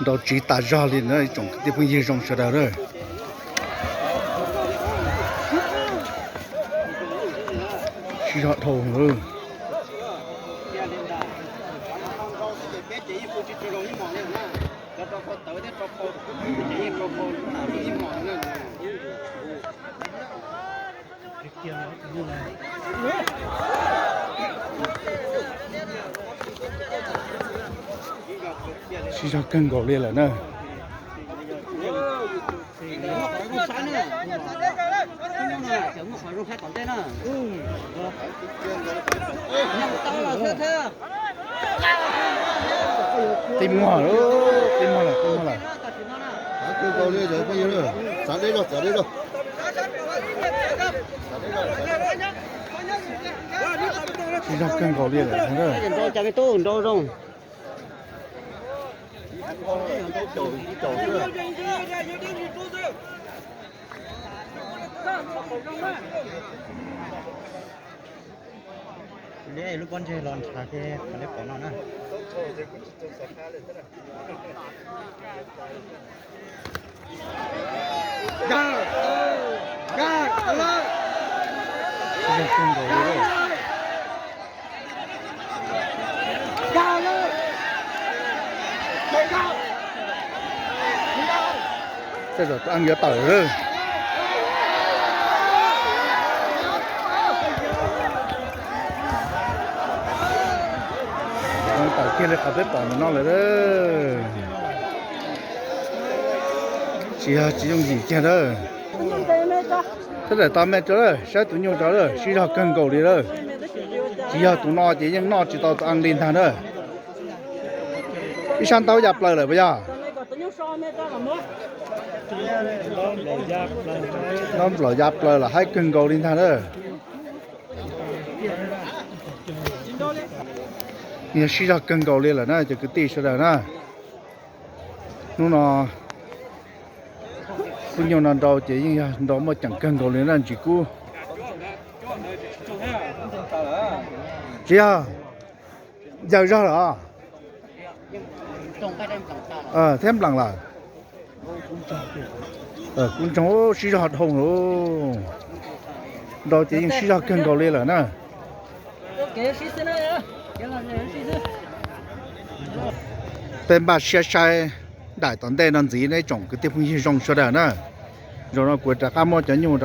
Nrau tsiv tas zog li na ib tsoom kwv tij phooj ywg zoo sawv daws na. Sib zog dhau. Sib zog kawg nkaus li lawm na. Tib muag, tib muag lawm, tib muag lawm. Sib zog kawg nkaus li lawm. Lub pob ntseg los ntshav ces qhov nej pom no na. Tej zaum tus Eeb yuav tawm lawm. Tawm kiag li qhov peb pom ntawm no lawm. Tsis yog tsis yooj yim kiag na. Thab daim tau me rau lawm, saib tus nyuj rau lawm, sib zog kawg nkaus li lawm. Tsis yog tus no ces yeej noj tsis tau tus Eeb li ntag na. Ib sab ntaub ya plaws lawm puas yog? Ntaub nplaum ya plaws lawm, haib kawg nkaus li ntag na. Yog sib zog kawg nkaus li lawm na cov kwv tij sawv daws na. Hnub no kuj nyuj no nrau ces yeej yog nrau muaj ceem kawg nkaus li na ntsis kub. Tsis yog, yawm zog lawm os. Thiab npleem lawm. Kuv ntsoog sib zog dhau lawm. Nrau ces yeej sib zog kawg nkaus li lawm na. Peb npaj siab saib daim tom ntej no ntxiv nej tsoom kwv tij phooj ywg zoo sawv daws na. Zaum no kuv rov qab muab cov nyuj